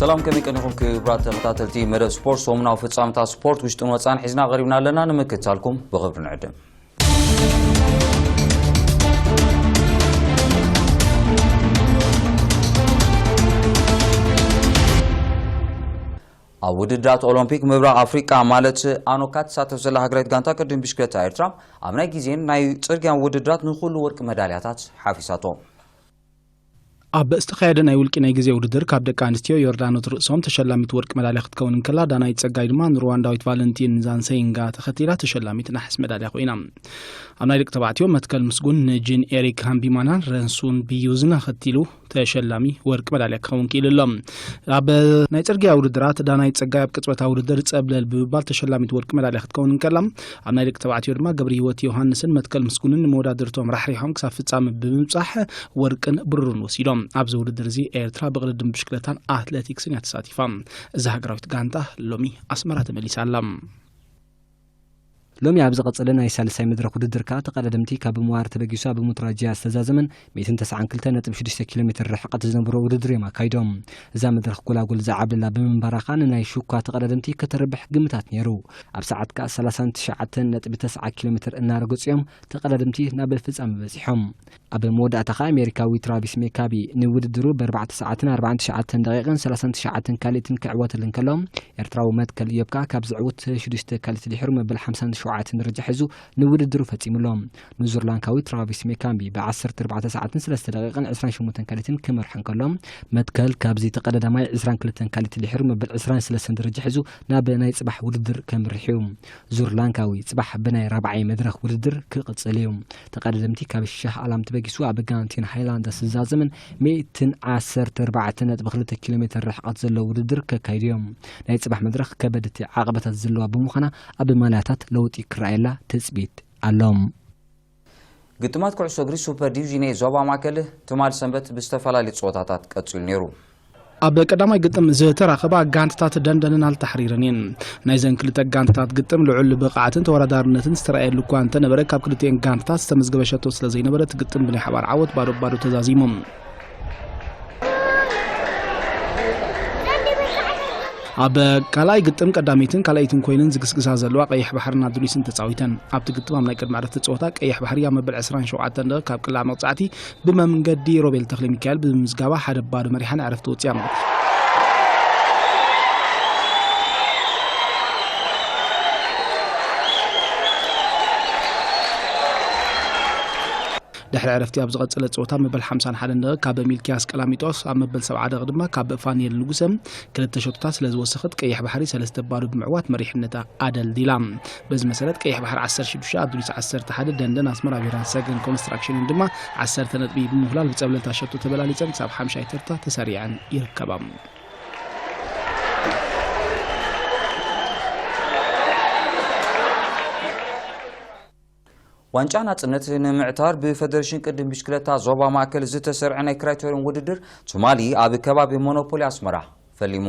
ሰላም፣ ከመይ ቀኒኹም ክቡራት ተኸታተልቲ መደብ ስፖርት? ሰሙናዊ ፍጻመታት ስፖርት ውሽጥን ወጻን ሒዝና ቀሪብና ኣለና፣ ንምክትታልኩም ብኽብሪ ንዕድም። ኣብ ውድድራት ኦሎምፒክ ምብራቕ ኣፍሪቃ ማለት ኣኖካ ትሳተፍ ዘላ ሃገራዊት ጋንታ ቅድም ብሽክለታ ኤርትራ ኣብ ናይ ግዜን ናይ ጽርግያን ውድድራት ንኹሉ ወርቂ መዳልያታት ሓፊሳቶ። ኣብ ዝተኻየደ ናይ ውልቂ ናይ ግዜ ውድድር ካብ ደቂ ኣንስትዮ ዮርዳኖት ርእሶም ተሸላሚት ወርቂ መዳልያ ክትከውን እንከላ፣ ዳናይት ጸጋይ ድማ ንሩዋንዳዊት ቫለንቲን ዛንሰይንጋ ተኸቲላ ተሸላሚት ናሕስ መዳልያ ኮይና። ኣብ ናይ ደቂ ተባዕትዮ መትከል ምስጉን ንጂን ኤሪክ ሃምቢማናን ረንሱን ቢዩዝን ኣኸቲሉ ተሸላሚ ወርቂ መዳልያ ክኸውን ክኢሉ ኣሎ። ኣብ ናይ ጽርግያ ውድድራት ዳናይት ጸጋይ ኣብ ቅጽበታ ውድድር ጸብለል ብምባል ተሸላሚት ወርቂ መዳልያ ክትከውን እንከላ፣ ኣብ ናይ ደቂ ተባዕትዮ ድማ ገብረ ህይወት ዮሃንስን መትከል ምስጉንን ንመወዳድርቶም ራሕሪሖም ክሳብ ፍጻመ ብምብጻሕ ወርቅን ብሩርን ወሲዶም። ኣብዚ ውድድር እዚ ኤርትራ ብቕድድም ብሽክለታን ኣትሌቲክስን እያ ተሳቲፋ። እዛ ሃገራዊት ጋንታ ሎሚ ኣስመራ ተመሊሳ ኣላ። ሎሚ ኣብ ዝቐጸለ ናይ ሳልሳይ መድረኽ ውድድር ከኣ ተቐዳደምቲ ካብ ምዋር ተበጊሱ ኣብ ሙትራጅያ ዝተዛዘመን ሚእትን ተስዓን ክልተ ነጥቢ ሽዱሽተ ኪሎ ሜትር ርሕቀት ዝነበሮ ውድድር እዮም ኣካይዶም። እዛ መድረኽ ጎላጉል ዝዓብለላ ብምንባራ ከኣ ንናይ ሹኳ ተቐዳደምቲ ከተርብሕ ግምታት ነይሩ። ኣብ ሰዓት ከኣ ሰላሳን ትሽዓተን ነጥቢ ተስዓ ኪሎ ሜትር እናረገጹ እዮም ተቐዳደምቲ ናብ ፍጻመ በጺሖም። ኣብ መወዳእታ ከኣ ኣሜሪካዊ ትራቪስ ሜካቢ ንውድድሩ ብኣርባዕተ ሰዓትን ኣርባዓን ትሽዓተን ደቂቕን ሰላሳን ትሽዓተን ካልኢትን ክዕወተል እንከሎ፣ ኤርትራዊ መትከል እዮብ ከኣ ካብ ዝዕውት ሽዱሽተ ካልኢት ድሒሩ መበል ሓምሳን ሸውዓተን ደረጃ ሒዙ ንውድድሩ ፈጺሙ ኣሎ። ንዙር ላንካዊ ትራቪስ ሜካምቢ ብዓሰርተ ኣርባዕተ ሰዓትን ሰለስተ ደቂቕን ዕስራን ሸሞንተን ካልኢትን ክመርሖ እንከሎ፣ መትከል ካብዚ ተቐዳዳማይ ዕስራን ክልተን ካልኢት ድሒሩ መበል ዕስራን ሰለስተን ደረጃ ሒዙ ናብ ናይ ጽባሕ ውድድር ከምርሕ እዩ። ዙር ላንካዊ ጽባሕ ብናይ ራብዓይ መድረኽ ውድድር ክቕጽል እዩ። ተቐዳደምቲ ካብ ሻህ ኣላም ተበጊሱ ኣብ ጋንቲን ሃይላንድስ ዝዛዘምን ሚእትን ዓሰርተ ኣርባዕተ ነጥቢ ክልተ ኪሎ ሜትር ርሕቀት ዘለዎ ውድድር ከካይዱ እዮም። ናይ ጽባሕ መድረኽ ከበድቲ ዓቐበታት ዘለዋ ብምዃና ኣብ ማልያታት ለውጢ ክረኣየላ ትጽቢት ኣሎ። ግጥማት ኩዕሶ እግሪ ሱፐር ዲቪዥን ኤ ዞባ ማእከል ትማል ሰንበት ብዝተፈላለዩ ጸወታታት ቀጺሉ ነይሩ። ኣብ ቀዳማይ ግጥም ዝተራኸባ ጋንታታት ደንደንን ኣልታሕሪርን እየን። ናይዘን ክልተ ጋንታታት ግጥም ልዑል ብቕዓትን ተወዳዳርነትን ዝተረኣየሉ እኳ እንተነበረ፣ ካብ ክልቲኤን ጋንታታት ዝተመዝገበ ሸቶ ስለ ዘይነበረ፣ እቲ ግጥም ብናይ ሓባር ዓወት ባዶ ባዶ ተዛዚሙ። ኣብ ካልኣይ ግጥም ቀዳመይትን ካልኣይትን ኮይነን ዝግስግሳ ዘለዋ ቀይሕ ባሕርን ኣዱሊስን ተጻዊተን። ኣብቲ ግጥም ኣብ ናይ ቅድሚ ዕረፍቲ ጸወታ ቀይሕ ባሕሪ ኣብ መበል ዕስራን ሸውዓተን ደቂቕ ካብ ቅላዕ መቕጻዕቲ ብመንገዲ ሮቤል ተኽለ ሚካኤል ብምምዝጋባ ሓደ ባዶ መሪሓ ንዕረፍቲ ወጽያ። ድሕሪ ዕረፍቲ ኣብ ዝቐጸለ ጸወታ መበል ሓምሳን ሓደን ደቂቕ ካብ ሚልኪያስ ቀላሚጦስ፣ ኣብ መበል ሰብዓ ደቂቕ ድማ ካብ ፋኒኤል ንጉሰ ክልተ ሸቶታት ስለ ዝወሰኸት ቀይሕ ባሕሪ ሰለስተ ባዶ ብምዕዋት መሪሕነታ ኣደልዲላ። በዚ መሰረት ቀይሕ ባሕሪ ዓሰርተ ሽዱሽተ፣ ኣዱሊስ ዓሰርተ ሓደ፣ ደንደን ኣስመራ ቢራን ሰገን ኮንስትራክሽንን ድማ ዓሰርተ ነጥቢ ብምውህላል ብጸብለልታ ሸቶ ተበላሊጸን ክሳብ ሓምሻይ ተርታ ተሰሪዐን ይርከባ። ዋንጫ ናጽነት ንምዕታር ብፈደሬሽን ቅድም ብሽክለታ ዞባ ማእከል ዝተሰርዐ ናይ ክራይቴሪዮን ውድድር ትማሊ ኣብ ከባቢ ሞኖፖሊ ኣስመራ ፈሊሙ።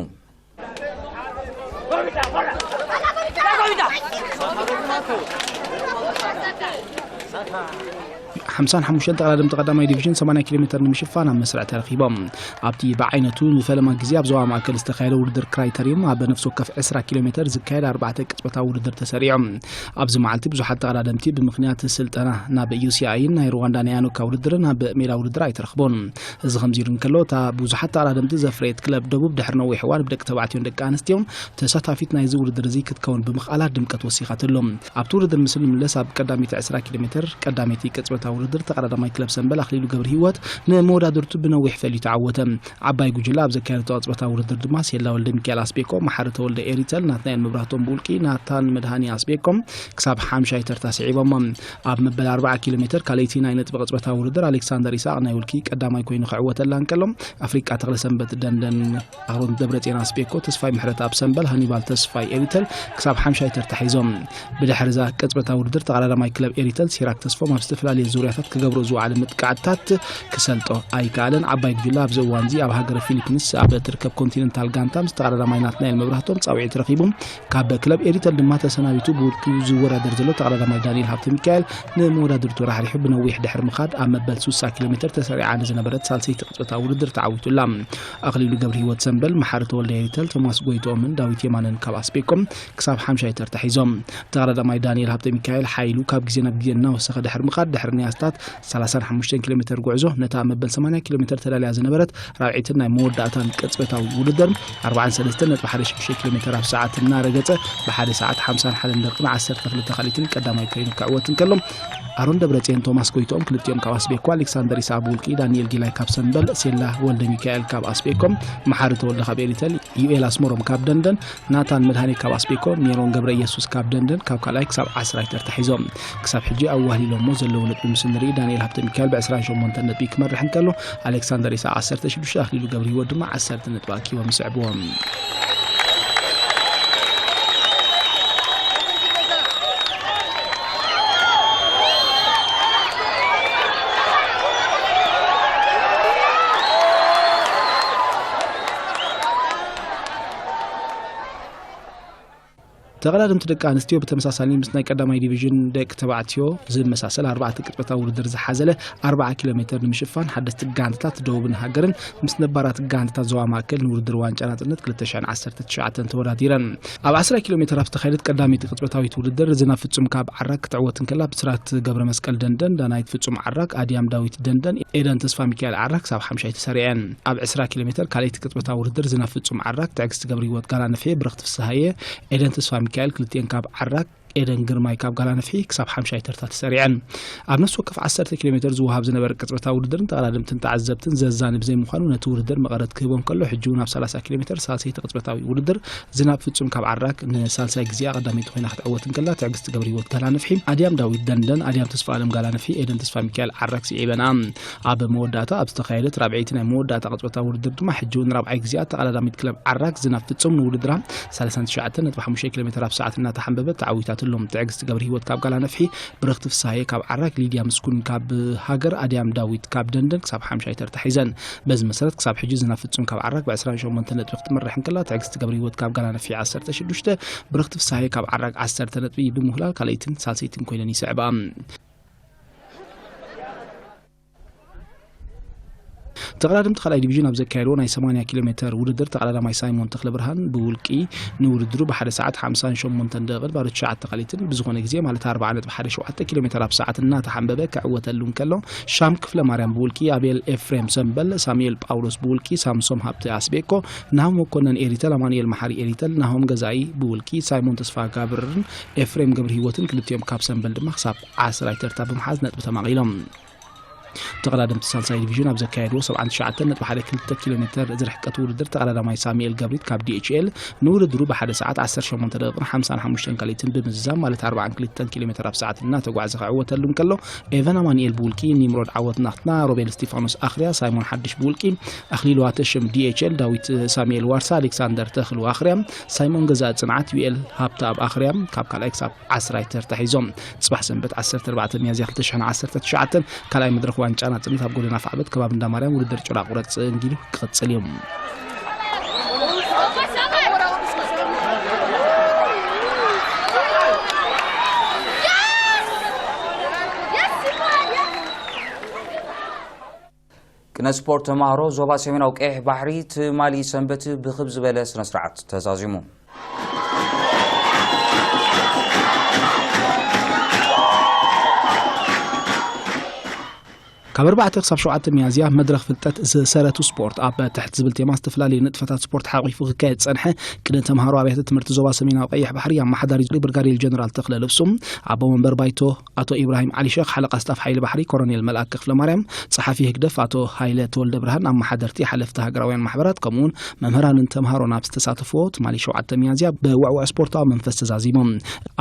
ሓምሳን ሓሙሽተን ተቐዳደምቲ ቀዳማይ ዲቪዥን ሰማንያ ኪሎ ሜትር ንምሽፋን ኣብ መስርዕ ተረኺቦም። ኣብቲ ብዓይነቱ ንፈለማ ግዜ ኣብ ዞባ ማእከል ዝተኻየደ ውድድር ክራይተሪዩም ኣብ ነፍሲ ወከፍ ዕስራ ኪሎ ሜትር ዝካየድ ኣርባዕተ ቅጽበታዊ ውድድር ተሰሪዑ። ኣብዚ መዓልቲ ብዙሓት ተቐዳደምቲ ብምኽንያት ስልጠና ናብ ዩ ሲ ኣይን ናይ ሩዋንዳ ናይ ኣኖካ ውድድርን ኣብ ሜዳ ውድድር ኣይተረኽቡን። እዚ ከምዚ ኢሉ እንከሎ፣ እታ ብዙሓት ተቐዳደምቲ ዘፍረየት ክለብ ደቡብ ድሕሪ ነዊሕ እዋን ብደቂ ተባዕትዮን ደቂ ኣንስትዮን ተሳታፊት ናይዚ ውድድር እዚ ክትከውን ብምኽኣላ ድምቀት ወሲኻትሉ። ኣብቲ ውድድር ምስ እንምለስ፣ ኣብ ቀዳመይቲ ዕስራ ኪሎ ሜትር ቀዳመይቲ ቅጽበታዊ ውድድር ተቐዳዳማይ ክለብ ሰምበል ኣኽሊሉ ገብረ ህይወት ንመወዳድርቱ ብነዊሕ ፈልዩ ተዓወተ። ዓባይ ጉጅለ ኣብ ዘካየደቶ ቅጽበታዊ ውድድር ድማ ሴላ ወልደ ሚካኤል ኣስቤኮ፣ መሓሪ ተወልደ ኤሪተል፣ ናትናኤል መብራህቶም ብውልቂ፣ ናታን መድሃኒ ኣስቤኮ ክሳብ ሓምሻይ ተርታ ስዒቦሞ። ኣብ መበል ኣርባዓ ኪሎ ሜትር ካልኣይቲ ናይ ነጥቢ ቅጽበታዊ ውድድር ኣሌክሳንደር ይስሐቅ ናይ ውልቂ ቀዳማይ ኮይኑ ክዕወተላ እንከሎ፣ ኣፍሪቃ ተኽለሰንበት ደንደን፣ ኣሮን ደብረጽዮን ኣስቤኮ፣ ተስፋይ ምሕረተኣብ ሰምበል፣ ሃኒባል ተስፋይ ኤሪተል ክሳብ ሓምሻይ ተርታ ሒዞም። ብድሕሪ እዛ ቅጽበታዊ ውድድር ተቐዳዳማይ ክለብ ኤሪተል ሲራክ ተስፎም ኣብ ዝተፈላለየ ዙርያ ታት ክገብሮ ዝወዓለ መጥቃዕትታት ክሰልጦ ኣይከኣለን። ዓባይ ጉጅለ ኣብዚ እዋን እዚ ኣብ ሃገረ ፊሊፒንስ ኣብ እትርከብ ኮንቲነንታል ጋንታ ምስ ተቐዳዳማይ ናትናኤል መብራህቶም ጻውዒት ረኺቡ። ካብ ክለብ ኤሪተል ድማ ተሰናቢቱ ብውድድሩ ዝወዳደር ዘሎ ተቐዳዳማይ ዳንኤል ሃብተ ሚካኤል ንመወዳድርቱ ራሕሪሑ ብነዊሕ ድሕሪ ምኻድ ኣብ መበል ስሳ ኪሎ ሜትር ተሰሪዓ ንዝነበረት ሳልሰይቲ ቅጽበታዊ ውድድር ተዓዊቱላ። ኣኽሊሉ ገብረ ህይወት ሰምበል፣ መሓሪ ተወልደ ኤሪተል፣ ቶማስ ጎይትኦምን ዳዊት የማነን ካብ ኣስቤኮም ክሳብ ሓምሻይ ተርታ ሒዞም። ተቐዳዳማይ ዳንኤል ሃብተ ሚካኤል ሓይሉ ካብ ግዜ ናብ ግዜ እናወሰኸ ድሕሪ ምኻድ፣ ድሕሪ ናይ ኣስታት ሰላሳን ሓሙሽተን ኪሎ ሜትር ጉዕዞ፣ ነታ መበል ሰማንያ ኪሎ ሜትር ተዳልያ ዝነበረት ራብዐይትን ናይ መወዳእታን ቅጽበታዊ ውድድር፣ ኣርባዓን ሰለስተን ነጥቢ ሓደ ሽዱሽተ ኪሎ ሜትር ኣብ ሰዓት እናረገጸ፣ ብሓደ ሰዓት ሓምሳን ሓደን ደቂቕን ዓሰርተ ክልተ ካልኢትን ቀዳማይ ኮይኑ ክዕወት እንከሎ፣ ኣሮን ደብረጽዮን ቶማስ ጎይትኦም፣ ክልቲኦም ካብ ኣስቤኮ፣ ኣሌክሳንደር ኢሳቕ ብውልቂ፣ ዳንኤል ጊላይ ካብ ሰምበል፣ ሴላ ወልደ ሚካኤል ካብ ኣስቤኮም፣ መሓሪ ተወልደ ካብ ኤሪተል፣ ዩኤል ኣስመሮም ካብ ደንደን፣ ናታን መድሃኔ ካብ ኣስቤኮ፣ ሜሮን ገብረ ኢየሱስ ካብ ደንደን ካብ ካልኣይ ክሳብ ዓስራይ ተርታ ሒዞም። ክሳብ ሕጂ ኣዋህሊሎሞ ዘለዉ ነጥቢ ምስ ንርኢ፣ ዳንኤል ሃብተ ሚካኤል ብዕስራን ሸሞንተን ነጥቢ ክመርሕ እንከሎ፣ ኣሌክሳንደር ኢሳቕ ዓሰርተ ሽዱሽተ፣ ኣኽሊሉ ገብረ ህይወት ድማ ዓሰርተ ነጥቢ ኣኪቦም ይስዕብዎም። ተቐዳደምቲ ደቂ ኣንስትዮ ብተመሳሳሊ ምስ ናይ ቀዳማይ ዲቪዥን ደቂ ተባዕትዮ ዝመሳሰል ኣርባዕተ ቅጽበታዊ ውድድር ዝሓዘለ ኣርብዓ ኪሎ ሜትር ንምሽፋን ሓደስቲ ጋንታታት ደቡብን ሃገርን ምስ ነባራት ጋንታታት ዞባ ማእከል ንውድድር ዋንጫ ናጽነት ክልተ ሽሕን ዓሰርተ ትሽዓተን ተወዳዲረን። ኣብ ዓስራ ኪሎ ሜትር ኣብ ዝተኻየደት ቀዳመይቲ ቅጽበታዊት ውድድር ዝናብ ፍጹም ካብ ዓራግ ክትዕወት እንከላ፣ ብስራት ገብረ መስቀል ደንደን፣ ዳናይት ፍጹም ዓራግ፣ ኣድያም ዳዊት ደንደን፣ ኤደን ተስፋ ሚካኤል ዓራግ ክሳብ ሓምሻይ ተሰሪዐን። ኣብ ዕስራ ኪሎ ሜትር ካልኣይቲ ቅጽበታዊ ውድድር ዝናብ ፍጹም ዓራግ፣ ትዕግስቲ ገብረ ህይወት ጋላ ነፍሒ፣ ብርኽቲ ፍስሃየ፣ ኤደን ተስፋ ሚካኤል ክልቲኤን ካብ ዓራግ፣ ኤደን ግርማይ ካብ ጋላ ነፍሒ ክሳብ ሓምሻይ ተርታ ተሰሪዐን። ኣብ ነፍሲ ወከፍ ዓሰርተ ኪሎ ሜትር ዝወሃብ ዝነበረ ቅጽበታዊ ውድድርን ተቐዳደምትን ተዓዘብትን ዘዛንብ ዘይምዃኑ ነቲ ውድድር መቐረት ክህቦ እንከሎ፣ ሕጂ እውን ኣብ ሰላሳ ኪሎ ሜትር ሳልሰይቲ ቅጽበታዊ ውድድር ዝናብ ፍጹም ካብ ዓራግ ንሳልሳይ ግዜኣ ቀዳመይቲ ኮይና ክትዕወት እንከላ፣ ትዕግስቲ ገብረሂወት ጋላ ነፍሒ፣ ኣድያም ዳዊት ደንደን፣ ኣድያም ተስፋኣለም ጋላ ነፍሒ፣ ኤደን ተስፋሚካኤል ዓራግ ስዒበን። ኣብ መወዳእታ ኣብ ዝተኻየደት ራብዐይቲ ናይ መወዳእታ ቅጽበታዊ ውድድር ድማ ሕጂ እውን ራብዓይ ግዜኣ ተቐዳዳሚት ክለብ ዓራግ ዝናብ ፍጹም ንውድድራ ሰላሳን ትሽዓተን ነጥቢ ሓሙሽተ ኪሎ ሜትር ኣብ ሰዓት እናተሓንበበት ተዓዊታትሎም። ትዕግስቲ ገብረሂወት ካብ ጋላ ነፍሒ፣ ብርኽቲ ፍስሃየ ካብ ዓራግ፣ ሊድያ ምስኩን ካብ ሃገር፣ ኣድያም ዳዊት ካብ ደንደን ክሳብ ሓምሻይ ተርታ ሒዘን። በዚ መሰረት ክሳብ ሕጂ ዝናብ ፍጹም ካብ ዓራግ ብዕስራን ሸሞንተን ነጥቢ ክትመርሕ እንከላ፣ ትዕግስቲ ገብረሂወት ካብ ጋላ ነፍሒ ዓሰርተ ሽዱሽተ፣ ብርኽቲ ፍስሃየ ካብ ዓራግ ዓሰርተ ነጥቢ ብምውህላል ካልኣይትን ሳልሰይትን ኮይነን ይስዕባ። ተቐዳደምቲ ካልኣይ ዲቪዥን ኣብ ዘካየድዎ ናይ ሰማንያ ኪሎ ሜትር ውድድር ተቐዳዳማይ ሳይሞን ተኽለብርሃን ብውልቂ ንውድድሩ ብሓደ ሰዓት ሓምሳን ሸሞንተን ደቂቕን ባዶ ትሽዓተ ካልኢትን ብዝኾነ ግዜ ማለት ኣርብዓ ነጥቢ ሓደ ሸውዓተ ኪሎ ሜትር ኣብ ሰዓት እናተሓንበበ ክዕወተሉ እንከሎ፣ ሻም ክፍለ ማርያም ብውልቂ፣ ኣቤል ኤፍሬም ሰምበል፣ ሳሙኤል ጳውሎስ ብውልቂ፣ ሳምሶም ሃብተ ኣስቤኮ፣ ናሆም መኮነን ኤሪተል፣ ኣማኑኤል መሓሪ ኤሪተል፣ ናሆም ገዛኢ ብውልቂ፣ ሳይሞን ተስፋ ጋብርን ኤፍሬም ገብረሂወትን ክልቲኦም ካብ ሰምበል ድማ ክሳብ ዓስራይ ተርታ ብምሓዝ ነጥቢ ተማቒሎም። ተቐዳደምቲ ሳልሳይ ዲቪዥን ኣብ ዘካየድዎ ሰብዓን ትሽዓተን ነጥቢ ሓደ ክልተ ኪሎ ሜትር ዝርሕቀት ውድድር ተቐዳዳማይ ሳሙኤል ገብሪት ካብ ዲኤችኤል ንውድድሩ ብሓደ ሰዓት ዓሰርተ ሸሞንተ ደቂቕን ሓምሳን ሓሙሽተን ካልኢትን ብምዝዛም ማለት ኣርባዓን ክልተን ኪሎ ሜትር ኣብ ሰዓት እናተጓዕዘ ክዕወተሉ እንከሎ፣ ኤቨን ኣማኑኤል ብውልቂ፣ ኒምሮድ ዓወት ናትና፣ ሮቤል እስቲፋኖስ ኣኽርያ፣ ሳይሞን ሓድሽ ብውልቂ፣ ኣኽሊሉ ኣተሽም ዲኤችኤል፣ ዳዊት ሳሙኤል ዋርሳ፣ ኣሌክሳንደር ተኽሉ ኣኽርያ፣ ሳይሞን ገዛ ጽንዓት፣ ዩኤል ሃብተኣብ ኣኽርያ ካብ ካልኣይ ክሳብ ዓስራይ ተርታ ሒዞም። ጽባሕ ሰንበት ዓሰርተ ኣርባዕተ ሚያዝያ ክልተ ሽሕን ዓሰርተ ትሽዓተን ካልኣይ መድረኽ ዋንጫ ናጽነት ኣብ ጎደና ፋዕበት ከባቢ እንዳ ማርያም ውድድር ጭራ ቁረጽ እንጊሉ ክቕጽል እዩ። ቅነ ስፖርት ተማሃሮ ዞባ ሰሜናዊ ቀይሕ ባሕሪ ትማሊ ሰንበት ብኽብ ዝበለ ስነ ስርዓት ተዛዚሙ። ካብ ኣርባዕተ ክሳብ ሸውዓተ ሚያዝያ መድረኽ ፍልጠት ዝሰረቱ ስፖርት ኣብ ትሕቲ ዝብል ቴማ ዝተፈላለዩ ንጥፈታት ስፖርት ሓቂፉ ክካየድ ዝጸንሐ ቅነ ተምሃሮ ኣብያተ ትምህርቲ ዞባ ሰሜናዊ ቀይሕ ባሕሪ ኣመሓዳሪ ብርጋዴር ጀነራል ተኽለ ልብሱ፣ ኣቦ መንበር ባይቶ ኣቶ ኢብራሂም ዓሊ ሸኽ፣ ሓለቓ ስታፍ ሓይሊ ባሕሪ ኮሎኔል መልኣክ ክፍለ ማርያም፣ ጸሓፊ ህግደፍ ኣቶ ሃይለ ተወልደ ብርሃን፣ ኣመሓደርቲ፣ ሓለፍቲ ሃገራውያን ማሕበራት፣ ከምኡውን መምህራንን ተምሃሮን ኣብ ዝተሳተፍዎ ትማሊ ሸውዓተ ሚያዝያ ብውዕውዕ ስፖርታዊ መንፈስ ተዛዚሙ።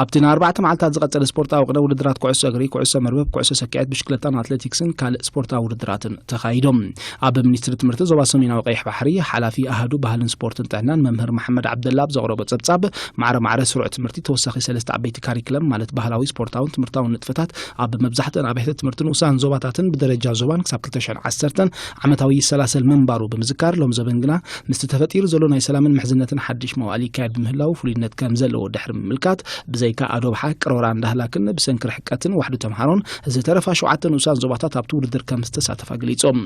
ኣብቲ ንኣርባዕተ መዓልታት ዝቐጸለ ስፖርታዊ ቅነ ውድድራት ኩዕሶ እግሪ፣ ኩዕሶ መርበብ፣ ኩዕሶ ሰኪዐት፣ ብሽክለታን ኣትሌቲክስን ካልእ ስፖርታዊ ውድድራትን ተኻይዶም። ኣብ ሚኒስትሪ ትምህርቲ ዞባ ሰሜናዊ ቀይሕ ባሕሪ ሓላፊ ኣሃዱ ባህልን ስፖርትን ጥዕናን መምህር መሓመድ ዓብደላ ኣብ ዘቕረቦ ጸብጻብ፣ ማዕረ ማዕረ ስሩዕ ትምህርቲ ተወሳኺ ሰለስተ ዓበይቲ ካሪክለም ማለት ባህላዊ፣ ስፖርታውን ትምህርታውን ንጥፈታት ኣብ መብዛሕትአን ኣብያተ ትምህርቲ ንኡሳን ዞባታትን ብደረጃ ዞባን ክሳብ ክልተ ሽሕን ዓሰርተን ዓመታዊ ይሰላሰል ምንባሩ ብምዝካር፣ ሎም ዘበን ግና ምስቲ ተፈጢሩ ዘሎ ናይ ሰላምን ምሕዝነትን ሓድሽ መዋእል ይካየድ ብምህላው ፍሉይነት ከም ዘለዎ ድሕሪ ምምልካት፣ ብዘይካ ኣዶብሓ፣ ቅሮራን ዳህላክን ብሰንኪ ርሕቀትን ዋሕዲ ተምሃሮን ዝተረፋ ሸውዓተ ንኡሳን ዞባታት ኣብቲ ውድድር ከም ዝተሳተፋ ገሊጾም።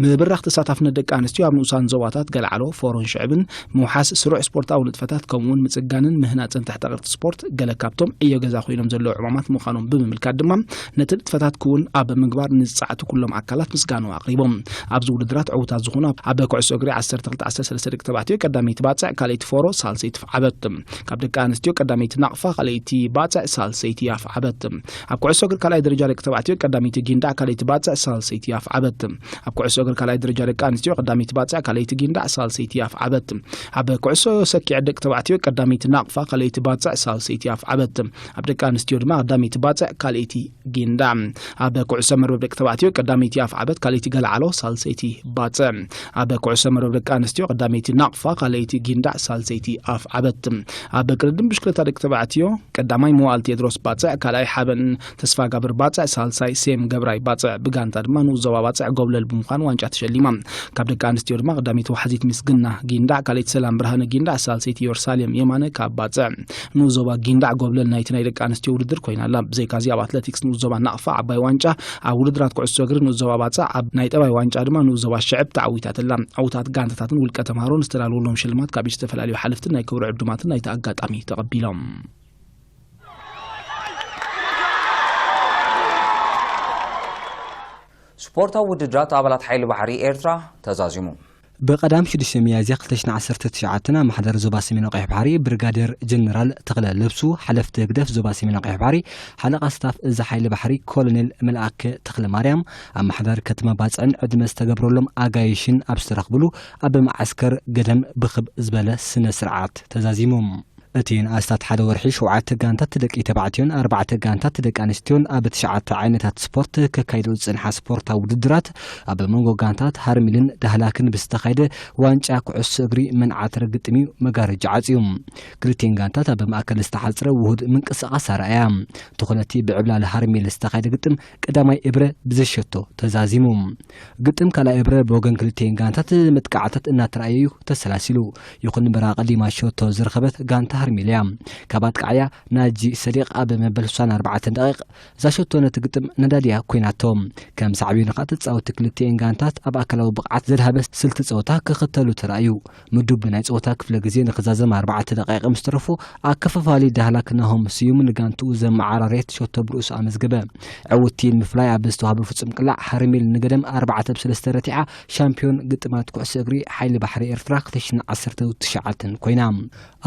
ምብራኽ ተሳታፍነት ደቂ ኣንስትዮ ኣብ ንኡሳን ዞባታት ገልዓሎ፣ ፎሮን ሽዕብን ምውሓስ ስሩዕ ስፖርታዊ ንጥፈታት ከምኡውን ምጽጋንን ምህናጽን ትሕተ ቅርጺ ስፖርት ገለ ካብቶም ዕዮ ገዛ ኮይኖም ዘለዉ ዕማማት ምዃኖም ብምምልካት ድማ፣ ነቲ ንጥፈታት ክውን ኣብ ምግባር ንዝጸዓቱ ኩሎም ኣካላት ምስጋንኡ ኣቕሪቦም። ኣብዚ ውድድራት ዕዉታት ዝኾኑ ኣብ ኩዕሶ እግሪ ዓሰርተ ክልተ ዓሰርተ ሰለስተ ደቂ ተባዕትዮ ቀዳመይቲ ባጽዕ፣ ካልኣይቲ ፎሮ፣ ሳልሰይቲ ኣፍዓበት። ካብ ደቂ ኣንስትዮ ቀዳመይቲ ናቕፋ፣ ካልኣይቲ ባጽዕ፣ ሳልሰይቲ ኣፍዓበት። ኣብ ኩዕሶ እግሪ ካልኣይ ደረጃ ደቂ ተባዕትዮ ቀዳመይቲ ጊንዳዕ፣ ካልኣይቲ ባጽዕ፣ ሳልሰይቲ ኣፍዓበት። ኣብ ኩዕሶ እግሪ ካልኣይ ደረጃ ደቂ ኣንስትዮ ቀዳመይቲ ባጽዕ፣ ካልኣይቲ ጊንዳዕ፣ ሳልሰይቲ ኣፍዓበት። ኣብ ኩዕሶ ሰኪዐት ደቂ ተባዕትዮ ቀዳመይቲ ናቕፋ፣ ካልኣይቲ ባጽዕ፣ ሳልሰይቲ ኣፍዓበት። ኣብ ደቂ ኣንስትዮ ድማ ቀዳመይቲ ባጽዕ፣ ካልኣይቲ ጊንዳዕ። ኣብ ኩዕሶ መርበብ ደቂ ተባዕትዮ ቀዳመይቲ ኣፍዓበት፣ ካልኣይቲ ገልዓሎ፣ ሳልሰይቲ ባጽዕ። ኣብ ኩዕሶ መርበብ ደቂ ኣንስትዮ ቀዳመይቲ ናቕፋ፣ ካልኣይቲ ጊንዳዕ፣ ሳልሰይቲ ኣፍዓበት። ኣብ ቅድድም ብሽክለታ ደቂ ተባዕትዮ ቀዳማይ መዋእል ቴድሮስ ባጽዕ፣ ካልኣይ ሓበን ተስፋጋብር ባጽዕ፣ ሳልሳይ ሴም ገብራይ ባጽዕ። ብጋንታ ድማ ንኡስ ዞባ ባጽዕ ጎብለል ብምዃን ዋንጫ ተሸሊማ። ካብ ደቂ ኣንስትዮ ድማ ቀዳመይቲ ዋሕዚት ምስግና ጊንዳዕ፣ ካልኣይቲ ሰላም ብርሃነ ጊንዳዕ፣ ሳልሰይቲ ዮርሳሌም የማነ ካብ ባጽዕ። ንኡስ ዞባ ጊንዳዕ ጎብለል ናይቲ ናይ ደቂ ኣንስትዮ ውድድር ኮይና ኣላ። ብዘይካዚ ኣብ ኣትለቲክስ ንኡስ ዞባ ናቕፋ ዓባይ ዋንጫ፣ ኣብ ውድድራት ኩዕሶ እግሪ ንኡስ ዞባ ባጽዕ፣ ኣብ ናይ ጠባይ ዋንጫ ድማ ንኡስ ዞባ ሽዕብ ተዓዊታትላ። ዕዉታት ጋንታታትን ውልቀ ተምሃሮን ዝተዳለወሎም ሽልማት ካብ ዝተፈላለዩ ሓለፍትን ናይ ክብሪ ዕዱማትን ናይቲ ኣጋጣሚ ተቐቢሎም። ስፖርታዊ ውድድራት ኣባላት ሓይሊ ባሕሪ ኤርትራ ተዛዚሙ። ብቐዳም ሽዱሽተ ሚያዝያ ክልተ ሽሕን ዓሰርተ ትሽዓተን ኣመሓዳሪ ዞባ ሰሜን ቀይሕ ባሕሪ ብርጋዴር ጀነራል ተኽለ ለብሱ፣ ሓለፍቲ ህግደፍ ዞባ ሰሜን ቀይሕ ባሕሪ፣ ሓለቓ ስታፍ እዚ ሓይሊ ባሕሪ ኮሎኔል መልኣከ ተኽለ ማርያም፣ ኣመሓዳሪ ከተማ ባጽዕን ዕድመ ዝተገብረሎም ኣጋይሽን ኣብ ዝተረኽብሉ ኣብ መዓስከር ገደም ብኽብ ዝበለ ስነ ስርዓት ተዛዚሙ። እቲ ንኣስታት ሓደ ወርሒ ሸውዓተ ጋንታት ደቂ ተባዕትዮን ኣርባዕተ ጋንታት ደቂ ኣንስትዮን ኣብ ትሽዓተ ዓይነታት ስፖርት ከካይዶ ዝጸንሓ ስፖርታዊ ውድድራት፣ ኣብ መንጎ ጋንታት ሃርሚልን ዳህላክን ብዝተኻየደ ዋንጫ ኩዕሶ እግሪ መንዓተረ ግጥም እዩ መጋረጃ ዓጽዩ። ክልቲኤን ጋንታት ኣብ ማእከል ዝተሓጽረ ውሁድ ምንቅስቓስ ኣርኣያ። ተኾነቲ ብዕብላል ሃርሚል ዝተኻየደ ግጥም ቀዳማይ እብረ ብዘሸቶ ተዛዚሙ። ግጥም ካልኣይ እብረ ብወገን ክልቲኤን ጋንታት መጥቃዕታት እናተራእየ እዩ ተሰላሲሉ። ይኹን እምበር ኣቐዲማ ሸቶ ዝረኸበት ጋንታ ሃርሚል እያ። ካብ ኣጥቃዕያ ናጂ ሰዲቕ ኣብ መበል ስሳን ኣርባዕተን ደቂቕ እዛ ሸቶ ነቲ ግጥም ነዳድያ ኮይናቶ። ከም ሳዕቤኑ ኸኣ ተጻወትቲ ክልቲኤን ጋንታት ኣብ ኣካላዊ ብቕዓት ዘድሃበ ስልቲ ጸወታ ክኽተሉ ተራእዩ። ምዱብ ናይ ጸወታ ክፍለ ግዜ ንኽዛዘም ኣርባዕተ ደቂቕ ምስ ተረፎ፣ ኣከፋፋሊ ዳህላክ ናሆም ስዩም ንጋንትኡ ዘመዓራረየት ሸቶ ብርእሱ ኣመዝገበ። ዕውቲ ንምፍላይ ኣብ ዝተዋህበ ፍጹም ቅላዕ ሃርሚል ንገደም ኣርባዕተ ብ ሰለስተ ረቲዓ ሻምፒዮን ግጥማት ኩዕሶ እግሪ ሓይሊ ባሕሪ ኤርትራ ክልተ ሽሕን ዓሰርተ ትሽዓተን ኮይና።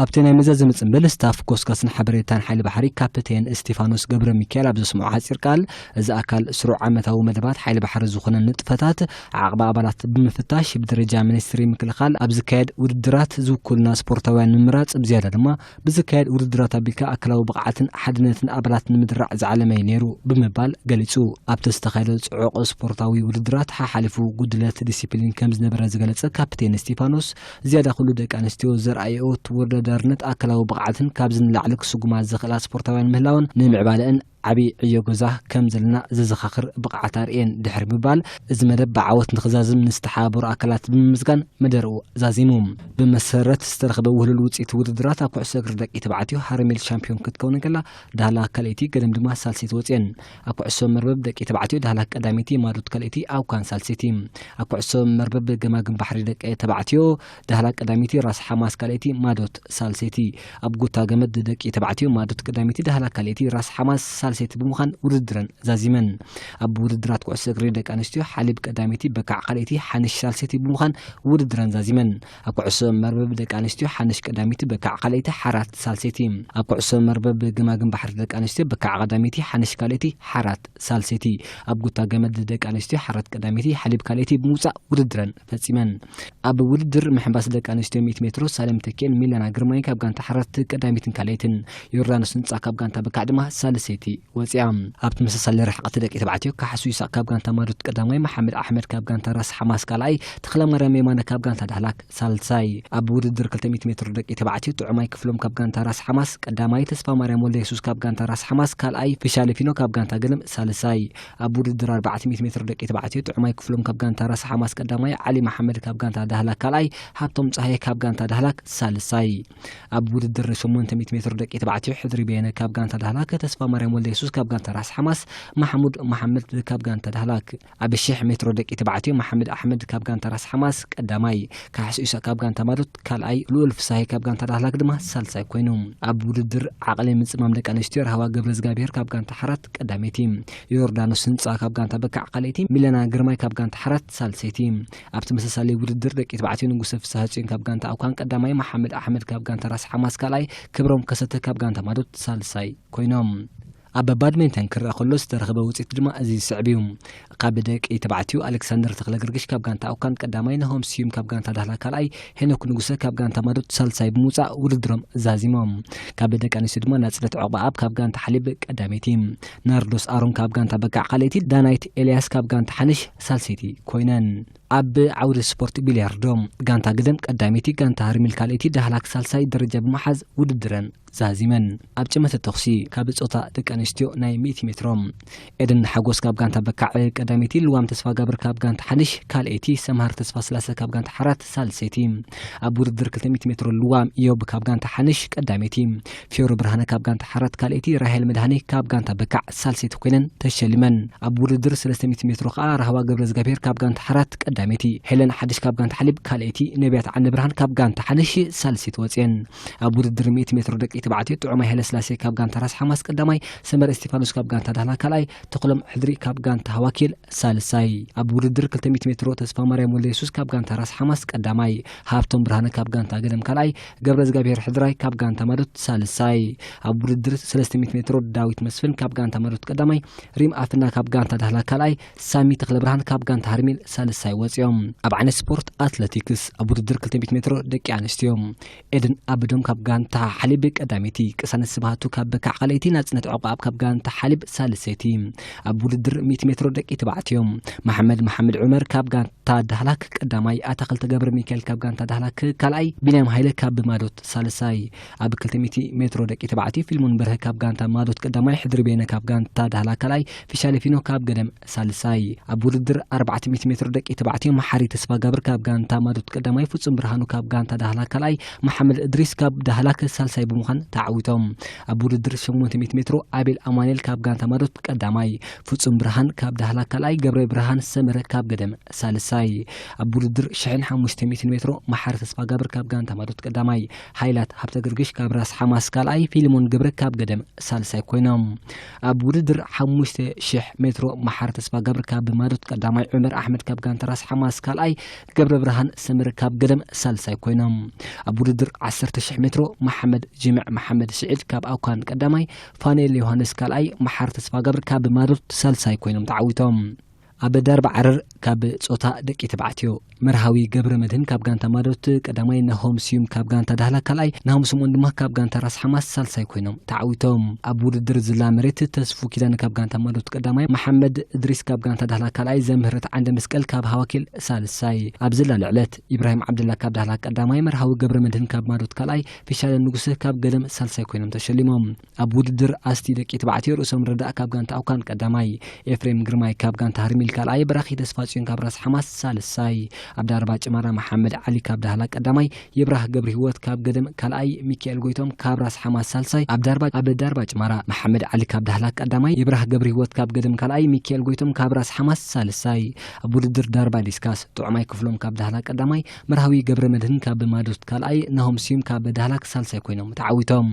ኣብቲ ናይ መዛዘሚ ጽምብል ስታፍ ኮስካስን ሓበሬታን ሓይሊ ባሕሪ ካፕቴን እስቲፋኖስ ገብረ ሚካኤል ኣብ ዘስምዖ ሓጺር ቃል፣ እዚ ኣካል ስሩዕ ዓመታዊ መደባት ሓይሊ ባሕሪ ዝኾነ ንጥፈታት ዓቕሚ ኣባላት ብምፍታሽ፣ ብደረጃ ሚኒስትሪ ምክልኻል ኣብ ዝካየድ ውድድራት ዝውክሉና ስፖርታውያን ምምራጽ፣ ብዝያዳ ድማ ብዝካየድ ውድድራት ኣቢልካ ኣካላዊ ብቕዓትን ሓድነትን ኣባላት ንምድራዕ ዝዓለመ እዩ ነይሩ ብምባል ገሊጹ። ኣብቲ ዝተኻየደ ጽዑቕ ስፖርታዊ ውድድራት ሓሓሊፉ ጉድለት ዲሲፕሊን ከም ዝነበረ ዝገለጸ ካፕቴን እስቲፋኖስ፣ ዝያዳ ኩሉ ደቂ ኣንስትዮ ዘርኣየኦ ተወዳዳርነት ኣካላዊ ብቕዓትን ካብዚ ንላዕሊ ክስጉማ ዝኽእላ ስፖርታውያን ምህላወን ንምዕባለአን ዓቢ ዕዮ ገዛ ከም ዘለና ዘዘኻኽር ብቕዓት ኣርእየን ድሕሪ ምባል፣ እዚ መደብ ብዓወት ንኽዛዝም ንዝተሓባበሩ ኣካላት ብምምስጋን መደርኡ ዛዚሙ። ብመሰረት ዝተረኽበ ውህሉል ውጽኢት ውድድራት ኣብ ኩዕሶ እግሪ ደቂ ተባዕትዮ ሃረሜል ሻምፒዮን ክትከውን እንከላ፣ ዳህላ ካልኣይቲ፣ ገደም ድማ ሳልሰይቲ ወጽየን። ኣብ ኩዕሶ መርበብ ደቂ ተባዕትዮ ዳህላ ቀዳመይቲ፣ ማዶት ካልኣይቲ፣ ኣውካን ሳልሰይቲ። ኣብ ኩዕሶ መርበብ ገማግም ባሕሪ ደቂ ተባዕትዮ ዳህላ ቀዳመይቲ፣ ራስ ሓማስ ካልኣይቲ፣ ማዶት ሳልሰይቲ። ኣብ ጉታ ገመድ ደቂ ተባዕትዮ ማዶት ቀዳመይቲ፣ ዳህላ ካልኣይቲ፣ ራስ ሓማስ ሳልሰይቲ ብምዃን ውድድረን ዛዚመን። ኣብ ውድድራት ኩዕሶ እግሪ ደቂ ኣንስትዮ ሓሊብ ቀዳመይቲ፣ በካዕ ካልኣይቲ፣ ሓንሽ ሳልሰይቲ ብምዃን ውድድረን ዛዚመን። ኣብ ኩዕሶ መርበብ ደቂ ኣንስትዮ ሓንሽ ቀዳመይቲ፣ በካዕ ካልኣይቲ፣ ሓራት ሳልሰይቲ። ኣብ ኩዕሶ መርበብ ገማግም ባሕሪ ደቂ ኣንስትዮ በካዕ ቀዳመይቲ፣ ሓንሽ ካልኣይቲ፣ ሓራት ሳልሰይቲ። ኣብ ጉታ ገመድ ደቂ ኣንስትዮ ሓራት ቀዳመይቲ፣ ሓሊብ ካልኣይቲ ብምውጻእ ውድድረን ፈጺመን። ኣብ ውድድር ምሕንባስ ደቂ ኣንስትዮ ሚእቲ ሜትሮ ሳሌም ተኪኤን ሚለና ግርማይ ካብ ጋንታ ሓራት ቀዳመይትን ካልኣይትን፣ ዮርዳኖስ ንጻ ካብ ጋንታ በካዕ ድማ ሳልሰይቲ ወፂኣ። ኣብ ተመሳሳሊ ርሕቐት ደቂ ተባዕትዮ ካሕሱ ይሳቅ ካብ ጋንታ ማዶት ቀዳማይ፣ መሓመድ ኣሕመድ ካብ ጋንታ ራስ ሓማስ ካልኣይ፣ ተኽለማርያም የማነ ካብ ጋንታ ዳህላክ ሳልሳይ። ኣብ ውድድር ክልተ ሚእቲ ሜትሮ ደቂ ተባዕትዮ ጥዑማይ ክፍሎም ካብ ጋንታ ራስ ሓማስ ቀዳማይ፣ ተስፋ ማርያም ወልደ የሱስ ካብ ጋንታ ራስ ሓማስ ካልኣይ፣ ፊሻለ ፊኖ ካብ ጋንታ ገደም ሳልሳይ። ኣብ ውድድር ኣርባዕተ ሚእቲ ሜትሮ ደቂ ተባዕትዮ ጥዑማይ ክፍሎም ካብ ጋንታ ራስ ሓማስ ቀዳማይ፣ ዓሊ መሓመድ ካብ ጋንታ ዳህላክ ካልኣይ፣ ሃብቶም ፀሃየ ካብ ጋንታ ዳህላክ ሳልሳይ። ኣብ ውድድር ሸሞንተ ሚእቲ ሜትሮ ደቂ ተባዕትዮ ሕድሪ በየነ ካብ ጋንታ ዳህላክ፣ ተስፋ ማርያም ወልደ የሱስ ካብ ጋንታ ራስ ሓማስ፣ ማሕሙድ መሓመድ ካብ ጋንታ ዳህላክ። ኣብ ሽሕ ሜትሮ ደቂ ተባዕትዮ መሓመድ ኣሕመድ ካብ ጋንታ ራስ ሓማስ ቀዳማይ፣ ካሕስ ኢሳ ካብ ጋንታ ማዶት ካልኣይ፣ ልኡል ፍሳሄ ካብ ጋንታ ዳህላክ ድማ ሳልሳይ ኮይኑ። ኣብ ውድድር ዓቕሊ ምጽማም ደቂ ኣንስትዮ ራህዋ ገብረ እግዚኣብሔር ካብ ጋንታ ሓራት ቀዳመይቲ፣ ዮርዳኖስ ህንጻ ካብ ጋንታ በካዕ ካልኣይቲ፣ ሚለና ግርማይ ካብ ጋንታ ሓራት ሳልሰይቲ። ኣብ ተመሳሳሊ ውድድር ደቂ ተባዕትዮ ንጉሰ ፍስሃጽዮን ካብ ጋንታ ኣውካን ቀዳማይ፣ መሓመድ ኣሕመድ ካብ ጋንታ ራስ ሓማስ ካልኣይ፣ ክብሮም ከሰተ ካብ ጋንታ ማዶት ሳልሳይ ኮይኖም። ኣብ ባድሜንተን ክረኣ ከሎ ዝተረኸበ ውፅኢት ድማ እዚ ዝስዕብ እዩ። ካብ ደቂ ተባዕትዮ ኣሌክሳንደር ተኽለ ገርግሽ ካብ ጋንታ ኣውካን ቀዳማይ፣ ናሆም ስዩም ካብ ጋንታ ዳህላ ካልኣይ፣ ሄኖክ ንጉሰ ካብ ጋንታ ማዶት ሳልሳይ ብምውፃእ ውድድሮም ዛዚሞም። ካብ ደቂ ኣንስትዮ ድማ ናፅነት ዑቕባኣብ ካብ ጋንታ ሓሊብ ቀዳመይቲ፣ ናርዶስ ኣሮን ካብ ጋንታ በካዕ ካልኣይቲ፣ ዳናይት ኤልያስ ካብ ጋንታ ሓንሽ ሳልሰይቲ ኮይነን። ኣብ ዓውዲ ስፖርት ቢልያርዶ ጋንታ ግደም ቀዳመይቲ፣ ጋንታ ሃርሚል ካልኣይቲ፣ ዳህላክ ሳልሳይ ደረጃ ብምሓዝ ውድድረን ዛዚመን። ኣብ ጭመተ ተኹሲ ካብ ጾታ ደቂ ኣንስትዮ ናይ ሚእቲ ሜትሮ ኤደን ሓጎስ ካብ ጋንታ በካዕ ቀዳመይቲ፣ ልዋም ተስፋ ጋብር ካብ ጋንታ ሓንሽ ካልኣይቲ፣ ሰምሃር ተስፋ ስላሰ ካብ ጋንታ ሓራት ሳልሰይቲ። ኣብ ውድድር ክልተ ሚእቲ ሜትሮ ልዋም ኢዮብ ካብ ጋንታ ሓንሽ ቀዳመይቲ፣ ፊዮሪ ብርሃነ ካብ ጋንታ ሓራት ካልኣይቲ፣ ራሄል መድሃኔ ካብ ጋንታ በካዕ ሳልሰይቲ ኮይነን ተሸሊመን። ኣብ ውድድር ሰለስተ ሚእቲ ሜትሮ ከኣ ራህዋ ገብረ እግዚኣብሔር ካብ ጋንታ ሓራት ቀዳመይቲ፣ ሄለን ሓድሽ ካብ ጋንታ ሓሊብ ካልኣይቲ፣ ነቢያት ዓንደ ብርሃን ካብ ጋንታ ሓንሽ ሳልሰይቲ ወፅየን። ኣብ ውድድር ሚእቲ ሜትሮ ደቂ ተባዕትዮ ጥዑማይ ሃይለስላሴ ካብ ጋንታ ራስ ሓማስ ቀዳማይ፣ ሰመረ እስቲፋኖስ ካብ ጋንታ ዳህላ ካልኣይ፣ ተኽሎም ሕድሪ ካብ ጋንታ ሃዋኪል ሳልሳይ። ኣብ ውድድር ክልተ ሚእቲ ሜትሮ ተስፋ ማርያም ወልደ የሱስ ካብ ጋንታ ራስ ሓማስ ቀዳማይ፣ ሃብቶም ብርሃነ ካብ ጋንታ ገደም ካልኣይ፣ ገብረ እግዚኣብሔር ሕድራይ ካብ ጋንታ ማዶት ሳልሳይ። ኣብ ውድድር ሰለስተ ሚእቲ ሜትሮ ዳዊት መስፍን ካብ ጋንታ ማዶት ቀዳማይ፣ ሪም ኣፍና ካብ ጋንታ ዳህላ ካልኣይ፣ ሳሚ ተኽለ ብርሃን ካብ ጋንታ ሃርሚል ሳልሳይ ወፂኦም። ኣብ ዓይነት ስፖርት ኣትለቲክስ ኣብ ውድድር ክልተ ሚእቲ ሜትሮ ደቂ ኣንስትዮ ኤደን ኣበዶም ካብ ጋንታ ሓሊብ ቀዳመይቲ፣ ቅሳነት ስብሃቱ ካብ በካዕ ካልኣይቲ፣ ናጽነት ዑቕባኣብ ካብ ጋንታ ሓሊብ ሳልሰይቲ። ኣብ ውድድር ሚእቲ ሜትሮ ደቂ ተባዕትዮ መሓመድ መሓመድ ዑመር ካብ ጋንታ ዳህላክ ቀዳማይ፣ ኣታኽልቲ ገብረ ሚካኤል ካብ ጋንታ ዳህላክ ካልኣይ፣ ቢንያም ሃይለ ካብ ማዶት ሳልሳይ። ኣብ ክልተ ሚእቲ ሜትሮ ደቂ ተባዕትዮ ፊልሞን በርሀ ካብ ጋንታ ማዶት ቀዳማይ፣ ሕድሪ ቤነ ካብ ጋንታ ዳህላክ ካልኣይ፣ ፊሻሌ ፊኖ ካብ ገደም ሳልሳይ። ኣብ ውድድር ኣርባዕተ ሚእቲ ሜትሮ ደቂ ተባዕትዮ መሓሪ ተስፋ ጋብር ካብ ጋንታ ማዶት ቀዳማይ፣ ፍጹም ብርሃኑ ካብ ጋንታ ዳህላክ ካልኣይ፣ መሓመድ እድሪስ ካብ ዳህላክ ሳልሳይ ብምዃን ተዓዊቶም። ኣብ ውድድር ሸሞንተ ሚእቲ ሜትሮ ኣቤል ኣማኑኤል ካብ ጋንታ ማዶት ቀዳማይ፣ ፍጹም ብርሃን ካብ ዳህላክ ካልኣይ፣ ገብረ ብርሃን ሰመረ ካብ ገደም ሳልሳይ። ኣብ ውድድር ሽሕን ሓሙሽተ ሚእትን ሜትሮ መሓሪ ተስፋ ጋብር ካብ ጋንታ ማዶት ቀዳማይ፣ ሃይላት ሃብተ ገርግሽ ካብ ራስ ሓማስ ካልኣይ፣ ፊልሞን ገብረ ካብ ገደም ሳልሳይ ኮይኖም። ኣብ ውድድር ሓሙሽተ ሽሕ ሜትሮ መሓሪ ተስፋ ገብር ካብ ማዶት ቀዳማይ፣ ዑመር ኣሕመድ ካብ ጋንታ ራስ ሓማስ ካልኣይ፣ ገብረ ብርሃን ሰምር ካብ ገደም ሳልሳይ ኮይኖም። ኣብ ውድድር ዓሰርተ ሽሕ ሜትሮ መሓመድ ጅምዕ መሓመድ ስዒድ ካብ ኣውካን ቀዳማይ፣ ፋኑኤል ዮሃንስ ካልኣይ፣ መሓሪ ተስፋ ገብር ካብ ማዶት ሳልሳይ ኮይኖም ተዓዊቶም። ኣብ ዳርባ ዓረር ካብ ጾታ ደቂ ተባዕትዮ መርሃዊ ገብረ መድህን ካብ ጋንታ ማዶት ቀዳማይ፣ ናሆም ስዩም ካብ ጋንታ ዳህላ ካልኣይ፣ ናሆም ስምኦን ድማ ካብ ጋንታ ራስ ሓማስ ሳልሳይ ኮይኖም ተዓዊቶም። ኣብ ውድድር ዝላ መሬት ተስፉ ኪዳነ ካብ ጋንታ ማዶት ቀዳማይ፣ መሓመድ እድሪስ ካብ ጋንታ ዳህላ ካልኣይ፣ ዘምህረት ዓንደ መስቀል ካብ ሃዋኪል ሳልሳይ። ኣብ ዝላ ልዕለት ኢብራሂም ዓብደላ ካብ ዳህላ ቀዳማይ፣ መርሃዊ ገብረ መድህን ካብ ማዶት ካልኣይ፣ ፊሻለ ንጉሰ ካብ ገደም ሳልሳይ ኮይኖም ተሸሊሞም። ኣብ ውድድር ኣስቲ ደቂ ተባዕትዮ ርእሶም ረዳእ ካብ ጋንታ ኣውካን ቀዳማይ፣ ኤፍሬም ግርማይ ካብ ጋንታ ሃርሚል ካልኣይ፣ በራኺ ተስፋጽዮን ካብ ራስ ሓማስ ሳልሳይ። ኣብ ዳርባ ጭማራ መሓመድ ዓሊ ካብ ዳህላ ቀዳማይ፣ ይብራህ ገብረ ህይወት ካብ ገደም ካልኣይ፣ ሚካኤል ጎይቶም ካብ ራስ ሓማስ ሳልሳይ። ኣብ ዳርባ ኣብ ዳርባ ጭማራ መሓመድ ዓሊ ካብ ዳህላ ቀዳማይ፣ ይብራህ ገብረ ህይወት ካብ ገደም ካልኣይ፣ ሚካኤል ጎይቶም ካብ ራስ ሓማስ ሳልሳይ። ኣብ ውድድር ዳርባ ዲስካስ ጥዑማይ ክፍሎም ካብ ዳህላ ቀዳማይ፣ መርሃዊ ገብረ መድህን ካብ ማዶት ካልኣይ፣ ናሆም ስዩም ካብ ዳህላክ ሳልሳይ ኮይኖም ተዓዊቶም።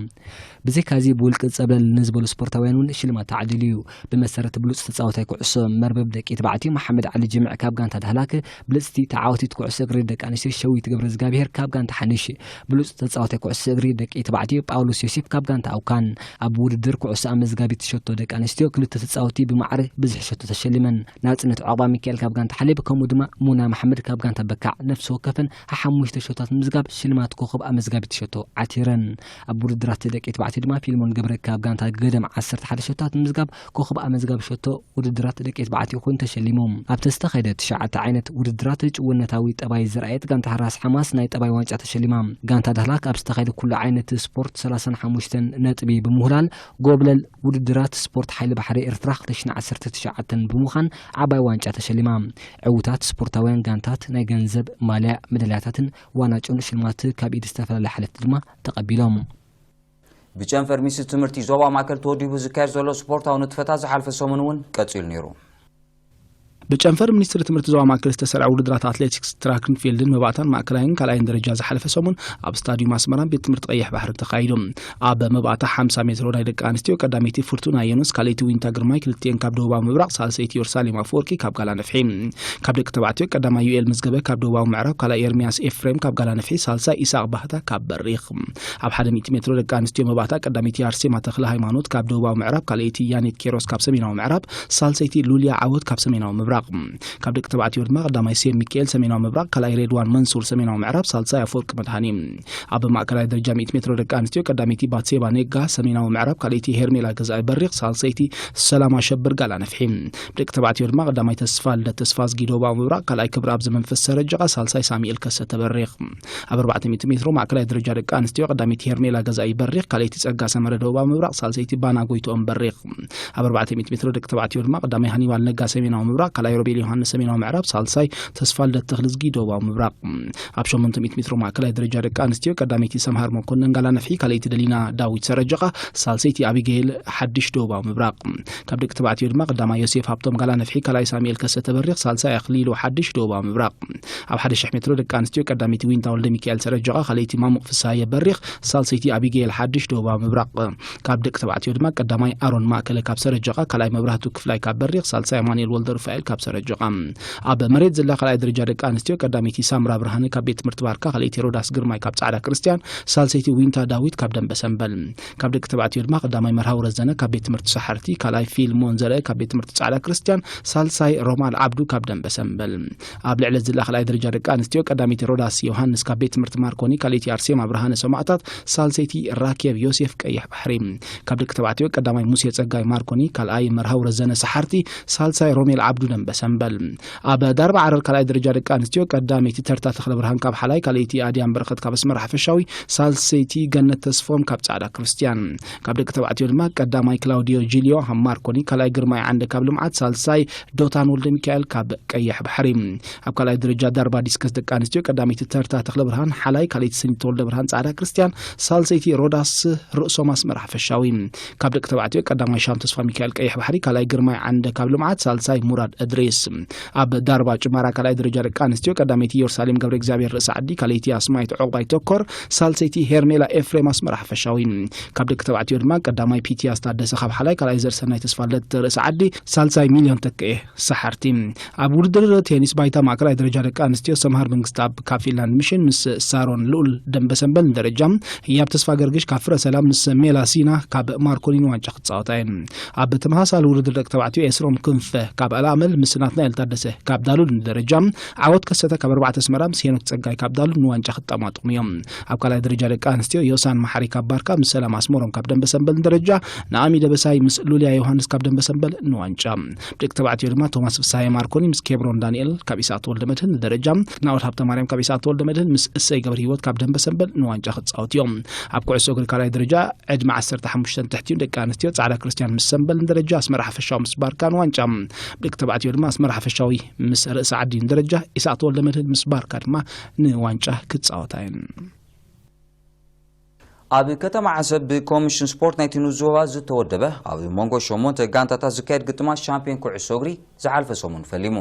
ብዘይካዚ ብውልቂ ጸብለል ንዝበሉ ስፖርታውያን እውን ሽልማት ተዓዲሉ እዩ። ብመሰረት ብሉጽ ተጻዋታይ ኩዕሶ መርበብ ደቂ ተባዕትዮ መሓመድ ዓሊ ጅምዕ ካብ ጋንታ ዳህላክ፣ ብልጽቲ ተዓዋቲት ኩዕሶ እግሪ ደቂ ኣንስትዮ ሸዊት ገብረ እግዚኣብሔር ካብ ጋንታ ሓንሽ፣ ብሉጽ ተጻዋታይ ኩዕሶ እግሪ ደቂ ተባዕትዮ ጳውሎስ ዮሴፍ ካብ ጋንታ ኣውካን። ኣብ ውድድር ኩዕሶ ኣመዝጋቢት ሸቶ ደቂ ኣንስትዮ ክልተ ተጻወቲ ብማዕረ ብዝሒ ሸቶ ተሸሊመን። ናጽነት ዑቕባ ሚካኤል ካብ ጋንታ ሓሊብ፣ ከምኡ ድማ ሙና መሓመድ ካብ ጋንታ በካዕ ነፍሲ ወከፈን ሓሙሽተ ሸቶታት ምዝጋብ ሽልማት ኮኸብ ኣመዝጋቢት ሸቶ ዓቲረን። ኣብ ውድድራት ደቂ ተባዕትዮ እቲ ድማ ፊልሞን ገብረ ካብ ጋንታ ገደም ዓሰርተ ሓደ ሸቶታት ብምዝጋብ ኮኸብ ኣመዝጋቢ ሸቶ ውድድራት ደቂ ተባዕትዮ ኮይኑ ተሸሊሙ። ኣብቲ ዝተኻየደ ትሽዓተ ዓይነት ውድድራት ጭውነታዊ ጠባይ ዘርኣየት ጋንታ ሓራስ ሓማስ ናይ ጠባይ ዋንጫ ተሸሊማ። ጋንታ ዳህላክ ኣብ ዝተኻየደ ኩሉ ዓይነት ስፖርት ሰላሳን ሓሙሽተን ነጥቢ ብምውህላል ጎብለል ውድድራት ስፖርት ሓይሊ ባሕሪ ኤርትራ ክልተ ሽሕን ዓሰርተ ትሽዓተን ብምዃን ዓባይ ዋንጫ ተሸሊማ። ዕዉታት ስፖርታውያን ጋንታት ናይ ገንዘብ ማልያ፣ መዳልያታትን ዋንጫን ሽልማት ካብ ኢድ ዝተፈላለዩ ሓለፍቲ ድማ ተቐቢሎም። ብጨንፈር ሚኒስትሪ ትምህርቲ ዞባ ማእከል ተወዲቡ ዝካየድ ዘሎ ስፖርታዊ ንጥፈታት ዝሓለፈ ሰሙን እውን ቀጺሉ ነይሩ። ብጨንፈር ሚኒስትሪ ትምህርቲ ዞባ ማእከል ዝተሰርዐ ውድድራት ኣትሌቲክስ፣ ትራክን ፊልድን መባእታን ማእከላይን ካልኣይን ደረጃ ዝሓለፈ ሰሙን ኣብ ስታዲዩም ኣስመራን ቤት ትምህርቲ ቀይሕ ባሕርን ተኻይዱ። ኣብ መባእታ ሓምሳ ሜትሮ ናይ ደቂ ኣንስትዮ ቀዳመይቲ ፍርቱና የኑስ፣ ካልኣይቲ ዊንታ ግርማይ፣ ክልቲኤን ካብ ደቡባዊ ምብራቕ፣ ሳልሰይቲ ዮርሳሌም ኣፈወርቂ ካብ ጋላ ነፍሒ። ካብ ደቂ ተባዕትዮ ቀዳማይ ዩኤል መዝገበ ካብ ደቡባዊ ምዕራብ፣ ካልኣይ ኤርሚያስ ኤፍሬም ካብ ጋላ ነፍሒ፣ ሳልሳይ ኢሳቕ ባህታ ካብ በሪኽ። ኣብ ሓደ ሚእቲ ሜትሮ ደቂ ኣንስትዮ መባእታ ቀዳመይቲ ኣርሴማ ተኽለ ሃይማኖት ካብ ደቡባዊ ምዕራብ፣ ካልኣይቲ ያኔት ኬሮስ ካብ ሰሜናዊ ምዕራብ፣ ሳልሰይቲ ሉልያ ዓወት ካብ ሰሜናዊ ምብራቕ። ካብ ደቂ ተባዕትዮ ድማ ቀዳማይ ሴም ሚካኤል ሰሜናዊ ምብራቕ፣ ካልኣይ ሬድዋን መንሱር ሰሜናዊ ምዕራብ፣ ሳልሳይ ኣፈወርቂ መድሃኒ። ኣብ ማእከላይ ደረጃ ሚእቲ ሜትሮ ደቂ ኣንስትዮ ቀዳመይቲ ባትሴባ ኔጋ ሰሜናዊ ምዕራብ፣ ካልኣይቲ ሄርሜላ ገዛኢ በሪኽ፣ ሳልሰይቲ ሰላማ ሸብር ጋላ ነፍሒ። ደቂ ተባዕትዮ ድማ ቀዳማይ ተስፋ ልደት ተስፋ ዝጊ ደቡባዊ ምብራቕ፣ ካልኣይ ክብረኣብ ዘመንፈስ ሰረጀቓ፣ ሳልሳይ ሳሙኤል ከሰተ በሪኽ። ኣብ ኣርባዕተ ሚእቲ ሜትሮ ማእከላይ ደረጃ ደቂ ኣንስትዮ ቀዳመይቲ ሄርሜላ ገዛኢ በሪኽ፣ ካልኣይቲ ጸጋ ሰመረ ደቡባዊ ምብራቕ፣ ሳልሰይቲ ባና ጎይትኦም በሪኽ። ኣብ ኣርባዕተ ሚእቲ ሜትሮ ደቂ ተባዕትዮ ድማ ቀዳማይ ሃኒባል ነጋ ሰሜናዊ ምብራቕ፣ ካልኣይ ሮቤል ዮሃንስ ሰሜናዊ ምዕራብ፣ ሳልሳይ ተስፋ ልደት ተኽልዝጊ ደቡባዊ ምብራቕ። ኣብ ሸሞንተ ሚእቲ ሜትሮ ማእከላይ ደረጃ ደቂ ኣንስትዮ ቀዳመይቲ ሰምሃር መኮነን ጋላ ነፍሒ፣ ካልኣይቲ ደሊና ዳዊት ሰረጀቓ፣ ሳልሰይቲ ኣቢጌል ሓድሽ ደቡባዊ ምብራቕ። ካብ ደቂ ተባዕትዮ ድማ ቀዳማይ ዮሴፍ ሃብቶም ጋላ ነፍሒ፣ ካልኣይ ሳሙኤል ከሰተ በሪኽ፣ ሳልሳይ ኣኽሊሉ ሓድሽ ደቡባዊ ምብራቕ። ኣብ ሓደ ሽሕ ሜትሮ ደቂ ኣንስትዮ ቀዳመይቲ ዊንታ ወልደ ሚካኤል ሰረጀቓ፣ ካልኣይቲ ማሙቕ ፍስሃየ በሪኽ፣ ሳልሰይቲ ኣቢጌል ሓድሽ ደቡባዊ ምብራቕ። ካብ ደቂ ተባዕትዮ ድማ ቀዳማይ ኣሮን ማእከለ ካብ ሰረጀቓ፣ ካልኣይ መብራህቱ ክፍላይ ካብ በሪኽ፣ ሳልሳይ ኣማኑኤል ወልደ ሩፋኤል ካብ ሰረጀቓ። ኣብ መሬት ዝላ ካልኣይ ደረጃ ደቂ ኣንስትዮ ቀዳመይቲ ሳምራ ብርሃነ ካብ ቤት ትምህርቲ ባርካ፣ ካልኣይቲ ሮዳስ ግርማይ ካብ ጻዕዳ ክርስቲያን፣ ሳልሰይቲ ዊንታ ዳዊት ካብ ደንበ ሰምበል። ካብ ደቂ ተባዕትዮ ድማ ቀዳማይ መርሃዊ ረዘነ ካብ ቤት ትምህርቲ ሰሓርቲ፣ ካልኣይ ፊልሞን ዘርአ ካብ ቤት ትምህርቲ ጻዕዳ ክርስቲያን፣ ሳልሳይ ሮማል ዓብዱ ካብ ደንበ ሰምበል። ኣብ ልዕሊ ዝላ ካልኣይ ደረጃ ደቂ ኣንስትዮ ቀዳመይቲ ሮዳስ ዮሃንስ ካብ ቤት ትምህርቲ ማርኮኒ፣ ካልኣይቲ ኣርሴማ ብርሃነ ሰማእታት፣ ሳልሰይቲ ራኬብ ዮሴፍ ቀይሕ ባሕሪ። ካብ ደቂ ተባዕትዮ ቀዳማይ ሙሴ ጸጋይ ማርኮኒ፣ ካልኣይ መርሃዊ ረዘነ ሰሓርቲ፣ ሳልሳይ ሮሜል ዓብዱ ደንበ ሰምበል። ኣብ ዳርባ ዓረር ካልኣይ ደረጃ ደቂ ኣንስትዮ ቀዳመይቲ ተርታ ተኽለ ብርሃን ካብ ሓላይ፣ ካልኣይቲ ኣድያም በረኸት ካብ ኣስመራ ሓፈሻዊ፣ ሳልሰይቲ ገነት ተስፎም ካብ ጻዕዳ ክርስቲያን። ካብ ደቂ ተባዕትዮ ድማ ቀዳማይ ክላውዲዮ ጂልዮ ካብ ማርኮኒ፣ ካልኣይ ግርማይ ዓንደ ካብ ልምዓት፣ ሳልሳይ ዶታን ወልደ ሚካኤል ካብ ቀይሕ ባሕሪ። ኣብ ካልኣይ ደረጃ ዳርባ ዲስከስ ደቂ ኣንስትዮ ቀዳመይቲ ተርታ ተኽለ ብርሃን ሓላይ፣ ካልኣይቲ ስኒት ተወልደ ብርሃን ጻዕዳ ክርስቲያን፣ ሳልሰይቲ ሮዳስ ርእሶም ኣስመራ ሓፈሻዊ። ካብ ደቂ ተባዕትዮ ቀዳማይ ሻም ተስፋ ሚካኤል ቀይሕ ባሕሪ፣ ካልኣይ ግርማይ ዓንደ ካብ ልምዓት፣ ሳልሳይ ሙራድ እድሪስ። ኣብ ዳርባ ጭማራ ካልኣይ ደረጃ ደቂ ኣንስትዮ ቀዳመይቲ ኢየሩሳሌም ገብረ እግዚኣብሔር ርእሲ ዓዲ፣ ካልኣይቲ ኣስማይት ዑቕባይ ተኮር፣ ሳልሰይቲ ሄርሜላ ኤፍሬም ኣስመራ ሓፈሻዊ። ካብ ደቂ ተባዕትዮ ድማ ቀዳማይ ፒቲያስ ታደሰ ካብ ሓላይ፣ ካልኣይ ዘርሰናይ ተስፋልደት ርእሲ ዓዲ፣ ሳልሳይ ሚልዮን ተክኤ ሰሓርቲ። ኣብ ውድድር ቴኒስ ባይታ ማእከላይ ደረጃ ደቂ ኣንስትዮ ሰምሃር መንግስተኣብ ካብ ፊንላንድ ምሽን ምስ ሳሮን ልኡል ደንበ ሰምበል ንደረጃ፣ ህያብ ተስፋ ገርግሽ ካብ ፍረ ሰላም ምስ ሜላ ሲና ካብ ማርኮኒ ንዋንጫ ክጻወታ እየን። ኣብ ተመሳሳሊ ውድድር ደቂ ተባዕትዮ ኤስሮም ክንፈ ካብ ኣልኣመል ምስ ናትናኤል ታደሰ ካብ ዳሉል ንደረጃ፣ ዓወት ከሰተ ካብ ኣርባዕተ ኣስመራ ምስ ሄኖክ ጸጋይ ካብ ዳሉል ንዋንጫ ክጠማጠሙ እዮም። ኣብ ካልኣይ ደረጃ ደቂ ኣንስትዮ ዮሳን መሓሪ ካብ ባርካ ምስ ሰላም ኣስመሮም ካብ ደንበ ሰምበል ንደረጃ፣ ናኣሚ ደበሳይ ምስ ሉልያ ዮሃንስ ካብ ደንበ ሰምበል ንዋንጫ። ብደቂ ተባዕትዮ ድማ ቶማስ ፍስሃየ ማርኮኒ ምስ ኬብሮን ዳንኤል ካብ ኢሳቅ ተወልደ መድህን ንደረጃ፣ ናኦድ ሃብተ ማርያም ካብ ኢሳቅ ተወልደ መድህን ምስ እሰይ ገብረ ህይወት ካብ ደንበ ሰምበል ንዋንጫ ክጻወቱ እዮም። ኣብ ኩዕሶ እግሪ ካልኣይ ደረጃ ዕድመ ዓሰርተ ሓሙሽተ ትሕቲኡ ደቂ ኣንስትዮ ጻዕዳ ክርስቲያን ምስ ሰምበል ንደረጃ፣ ኣስመራ ሓፈሻዊ ምስ ባርካ ንዋንጫ። ብደቂ ተባዕትዮ ድማ ኣስመራ ሓፈሻዊ ምስ ርእሲ ዓዲ ንደረጃ፣ ኢሳቅ ተወልደ መድህን ምስ ባርካ ድማ ንዋንጫ ክጻወታ እየን። ኣብ ከተማ ዓሰብ ብኮሚሽን ስፖርት ናይቲ ንኡስ ዞባ ዝተወደበ ኣብ መንጎ ሸሞንተ ጋንታታት ዝካየድ ግጥማት ሻምፒዮን ኩዕሶ እግሪ ዝሓለፈ ሰሙን ፈሊሙ።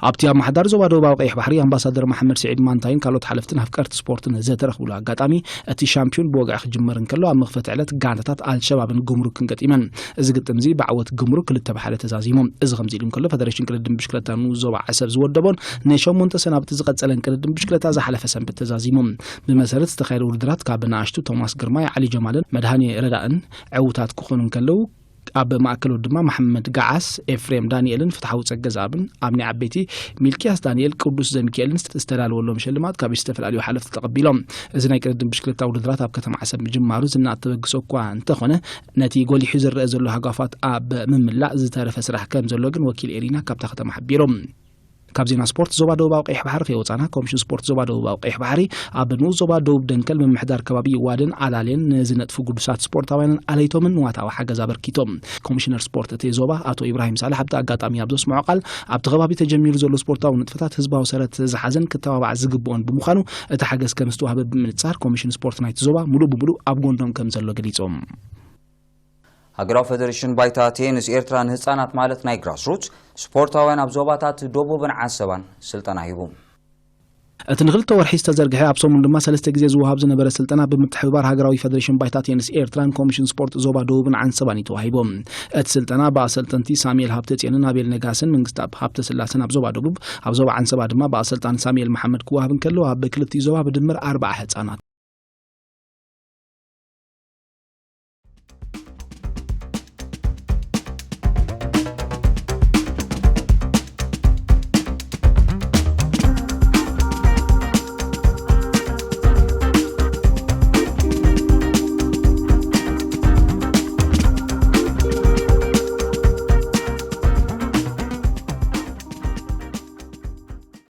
ኣብቲ ኣመሓዳሪ ዞባ ደቡባዊ ቀይሕ ባሕሪ ኣምባሳደር መሓመድ ስዒድ ማንታይን ካልኦት ሓለፍትን ኣፍቀርቲ ስፖርትን ዝተረኽብሉ ኣጋጣሚ፣ እቲ ሻምፒዮን ብወግዒ ክጅመር እንከሎ፣ ኣብ መኽፈቲ ዕለት ጋንታታት ኣልሸባብን ጉምሩክን ገጢመን። እዚ ግጥም እዚ ብዓወት ጉምሩክ ክልተ ብሓደ ተዛዚሙ። እዚ ከምዚ ኢሉ እንከሎ፣ ፈደሬሽን ቅድድም ብሽክለታ ንኡስ ዞባ ዓሰብ ዝወደቦን ንሸሞንተ ሰናብቲ ዝቐጸለን ቅድድም ብሽክለታ ዝሓለፈ ሰንበት ተዛዚሙ። ብመሰረት ዝተኻየደ ውድድራት፣ ካብ ንኣሽቱ ቶማስ ግርማይ፣ ዓሊ ጀማልን መድሃኔ ረዳእን ዕዉታት ክኾኑ እንከለዉ፣ ኣብ ማእከሎት ድማ መሓመድ ገዓስ፣ ኤፍሬም ዳንኤልን ፍትሓዊ ጸገዝኣብን ኣብ ናይ ዓበይቲ ሚልክያስ ዳንኤል፣ ቅዱስ ዘሚካኤልን ዝተዳለወሎም ሽልማት ካብ ዝተፈላለዩ ሓለፍቲ ተቐቢሎም። እዚ ናይ ቅድድም ብሽክለታ ውድድራት ኣብ ከተማ ዓሰብ ምጅማሩ ዝናኣድ ተበግሶ እኳ እንተኾነ፣ ነቲ ጎሊሑ ዝረአ ዘሎ ሃጓፋት ኣብ ምምላእ ዝተረፈ ስራሕ ከም ዘሎ ግን ወኪል ኤሪና ካብታ ከተማ ሓቢሮም። ካብ ዜና ስፖርት ዞባ ደቡባዊ ቀይሕ ባሕሪ ከይወጻና፣ ኮሚሽን ስፖርት ዞባ ደቡባዊ ቀይሕ ባሕሪ ኣብ ንኡስ ዞባ ደቡብ ደንከል ምምሕዳር ከባቢ ዋደን ኣላሌን ንዝነጥፉ ግዱሳት ስፖርታውያንን ኣለይቶምን ንዋታዊ ሓገዝ ኣበርኪቶም። ኮሚሽነር ስፖርት እቲ ዞባ ኣቶ ኢብራሂም ሳልሕ ኣብቲ ኣጋጣሚ ኣብ ዘስምዖ ቃል፣ ኣብቲ ከባቢ ተጀሚሩ ዘሎ ስፖርታዊ ንጥፈታት ህዝባዊ ሰረት ዝሓዘን ክተባባዕ ዝግብኦን ብምዃኑ፣ እቲ ሓገዝ ከም ዝተዋህበ ብምንጻር ኮሚሽን ስፖርት ናይቲ ዞባ ሙሉእ ብሙሉእ ኣብ ጎኖም ከም ዘሎ ገሊጾም። ሃገራዊ ፌደሬሽን ባይታ ቴኒስ ኤርትራ ንህፃናት ማለት ናይ ግራስሩት ስፖርታውያን ኣብ ዞባታት ደቡብን ዓንሰባን ስልጠና ሂቡ። እቲ ንክልተ ወርሒ ዝተዘርግሐ፣ ኣብ ሰሙን ድማ ሰለስተ ግዜ ዝወሃብ ዝነበረ ስልጠና ብምትሕብባር ሃገራዊ ፌደሬሽን ባይታ ቴኒስ ኤርትራን ኮሚሽን ስፖርት ዞባ ደቡብን ዓንሰባን እዩ ተዋሂቡ። እቲ ስልጠና ብኣሰልጠንቲ ሳሙኤል ሃብተጽዮንን ኣቤል ነጋስን መንግስታብ ሃብተ ስላሰን ኣብ ዞባ ደቡብ፣ ኣብ ዞባ ዓንሰባ ድማ ብኣሰልጣኒ ሳሙኤል መሓመድ ክወሃብ እንከሎ፣ ኣብ ክልቲኡ ዞባ ብድምር ኣርባዓ ህጻናት